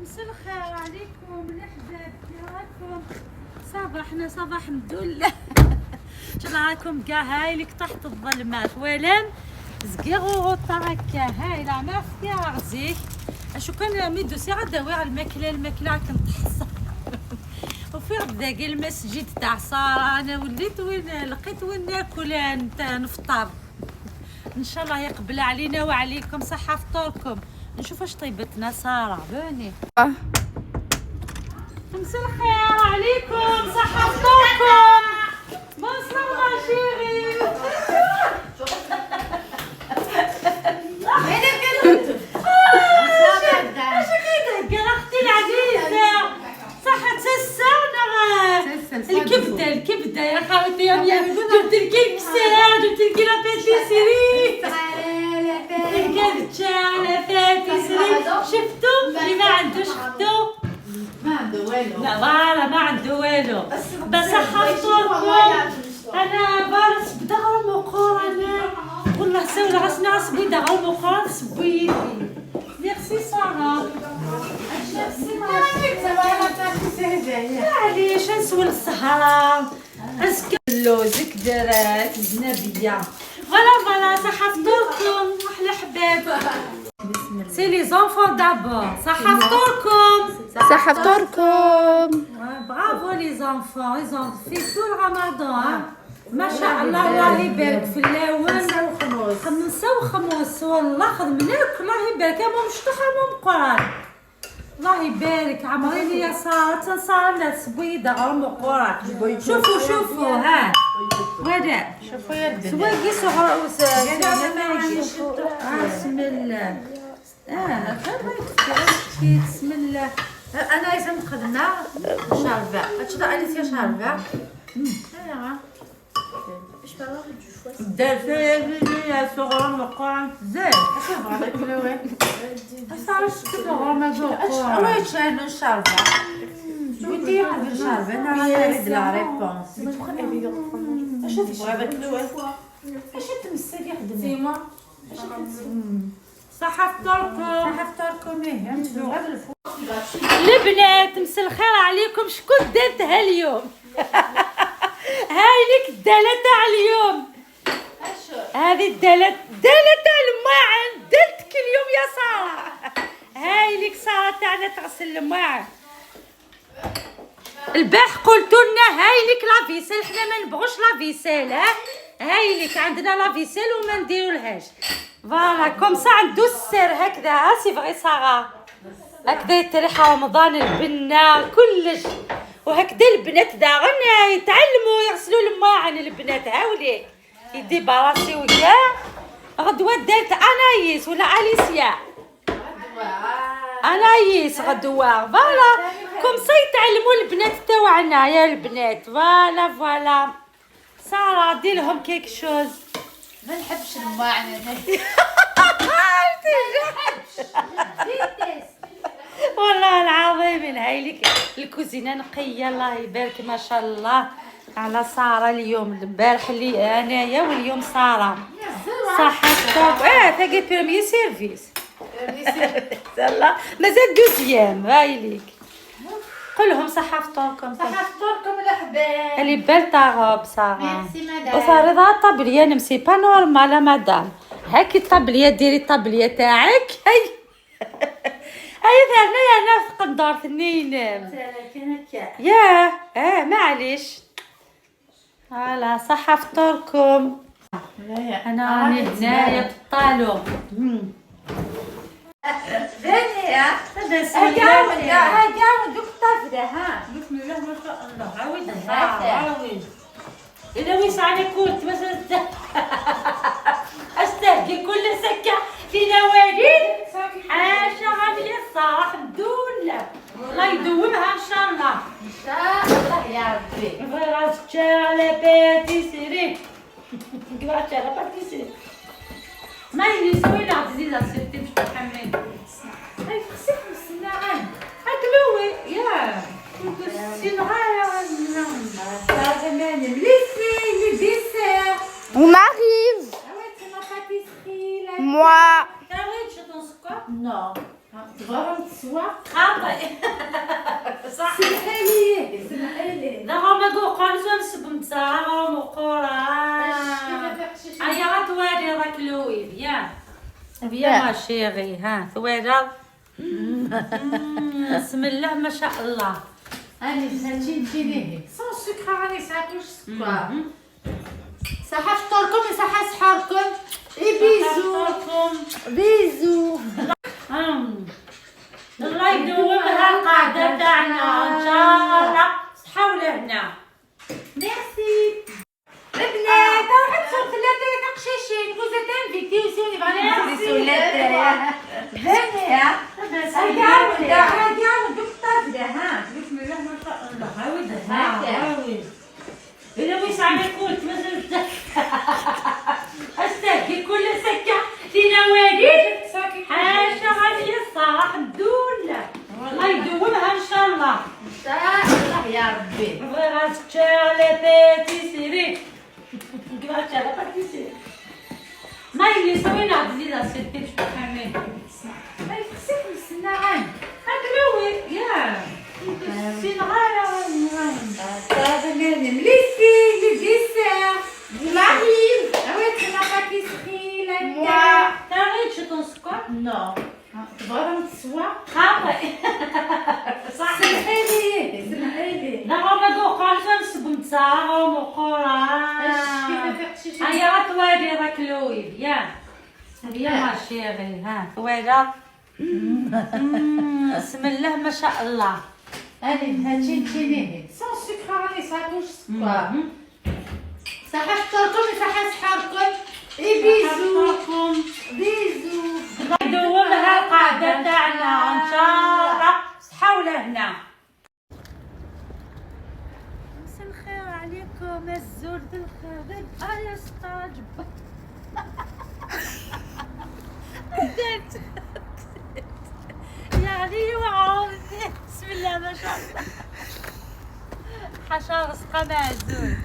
مساء الخير عليكم الاحباب، كي راكم؟ صباحنا صباح الحمد لله، ان شاء الله راكم كاع هايلك تحت الظلمات ولم زكيغو هكا هايلة ما فيها غزيك. اشو كان ميدو سي غداوي على الماكله، الماكلة كنتحصر وفي غداكي المسجد تاع ساره. انا وليت وين لقيت وين ناكل نفطر. ان شاء الله يقبل علينا وعليكم. صحة فطوركم. نشوف اش طيبتنا ساره بوني. مساء الخير عليكم، صحة فطوركم. bonsoir ma chérie. اش كيتهكر اختي العزيزة؟ صحة تسا. الكبدة الكبدة يا خاوتي، يا جبت لك الكسرة، جبت لك la pâtisserie، الكبدة la pâtisserie. شفتو اللي ما عندوش ختو ما عنده والو. لا voilà، ما عنده والو. بصحة فطوركم. انا بارس بدا غير انا والله ساوي غاسنا غاسبي دا غير سبويتي. ميرسي سارة. معليش نسول السهرة اللوز كدرات الزنابية. voilà voilà، صحة فطوركم احلى حباب. c'est les enfants d'abord. صحة فطوركم. صحة فطوركم. bravo les enfants، ils ont fait tout le ramadan. ما شاء الله، الله يبارك في الاول. 5:05. 5:05 والله خدمناك. الله يبارك، يا مو مشطوحة مو مقران. الله يبارك عمريني يا سارة. سارة لا سبيدة غير مقران. شوفوا شوفوا ها وهذا. شوفوا يا البنات. سواقي صغر. بسم الله، بسم الله. انا اذا خدمنا شهر هادشي تاع اليسيا شهر. دار فيا صغر مقران زين. صار شكل ما واش انا شهر قلت لي قبل شهر انا راه la réponse. اش تبغى هذاك؟ اش تمسك يخدم؟ صحة فطوركم. صحة فطوركم. ايه غير البنات، مساء الخير عليكم. شكون دارتها اليوم؟ هاي لك الدالة تاع اليوم، هذه الدالة الدالة تاع الماعن دلتك اليوم يا سارة. هاي لك سارة تاعنا تغسل الماعن. البارح قلتوا لنا هاي لك la vaisselle، حنا ما نبغوش la vaisselle. ها هاي لك عندنا la vaisselle وما نديرولهاش. voilà comme ça عندو السر هكذا. ها c'est vrai سارة، هكذا يتريح رمضان البنة كلش. وهكذا البنات داغن يتعلموا يغسلوا الماعن. البنات هاوليك يديباراسيو كاع. غدوة دارت انايس ولا اليسيا؟ انايس غدوة. voilà comme ça يتعلموا البنات تاوعنا يا البنات. voilà voilà سارة دير لهم quelque chose. ما نحبش الماعن انا. والله العظيم هاي لك الكوزينة نقية، الله يبارك ما شاء الله على ساره. اليوم البارح اللي انايا واليوم ساره. صح الطوب. تاقي premier service يلا مازال deuxième. هاي ليك قول لهم صحة فطوركم. صحة فطوركم الاحباب. elle est belle ta robe ساره. merci madame. وصار رضا الطابليه نمسي pas normal madame. هاكي الطابليه، ديري الطابليه تاعك. هاي هاي ثاني انا في قندار ثنين يا معليش. voilà صحة فطوركم. انا راني هنايا بالطالو. بني هذا سمية. هكا دوك الطفلة ها. بسم الله ما شاء الله. عاود عاود الا ويسعني كنت مثلا استهدي كل سكة في نوالي. حاشا غادي الصراحة الحمد لله، الله يدومها ان شاء الله. ان شاء الله يا ربي. غير la pâtisserie كبرت la pâtisserie ما يسوي لا تزيد لا سيتي باش تحمل. هاي خصك الصناعة هاكلوي يا les desserts. On arrive. Ah ouais, c'est ma pâtisserie là. Moi. Ah ouais, tu t'en quoi? Non. تبغى تسوى؟ خاطئ. صح. سمحي لي، سمحي لي. لا ما قول نسب متسارة ومقورة. هيا غتوالي راك لوي viens viens ma chérie. ها ثوالة، بسم الله ما شاء الله. راني تشيني sans sucre، راني ساكلش سكر. صحة فطوركم، صحة سحوركم، et bisous. Bisous. الله يدومها القعدة تاعنا ان شاء الله، صحة ولهنا. ميرسي البنات. واحد صوت ثلاثة نقشيشين. Vous êtes invités aussi, on est vraiment sur la terre. Venez, hein. هيا دوك طابلة ها. بسم الله ما شاء الله، عاود عاود إذا مش على كنت مازال استهكي كل سكة لينا والي حاجة غادية. الصراحة الحمد لله، الله يدومها إن شاء الله. إن شاء الله يا ربي. بغيت les pâtisseries كيفاش la pâtisserie ما يلي سوينا زيد سيتي باش تفهمي. هاي خصك نستنى عام. هاكلوي يا سين غاية. Les filles, les desserts, j'arrive. Ah ouais, c'est la pâtisserie, la Moi. تاغيت شطون سكر. Non. تبغى تسوى؟ خاطئ. صح. سمحي لي، سمحي لي. لا ما قول نسب متسارة ومقورة. هيا غتوالي راك لوي viens viens ma chérie. ها ثوالة، بسم الله ما شاء الله. راني تشيني sans sucre، راني ساكلش سكر. صحة فطوركم، صحة سحوركم، et bisous. Bisous. الله يدومها القعدة تاعنا ان شاء الله، صحة ولهنا. مساء الخير عليكم، الزور الخير. يا ستاج بدات يعني وعرفتي. بسم الله ما شاء الله، حشا رزقه معزول.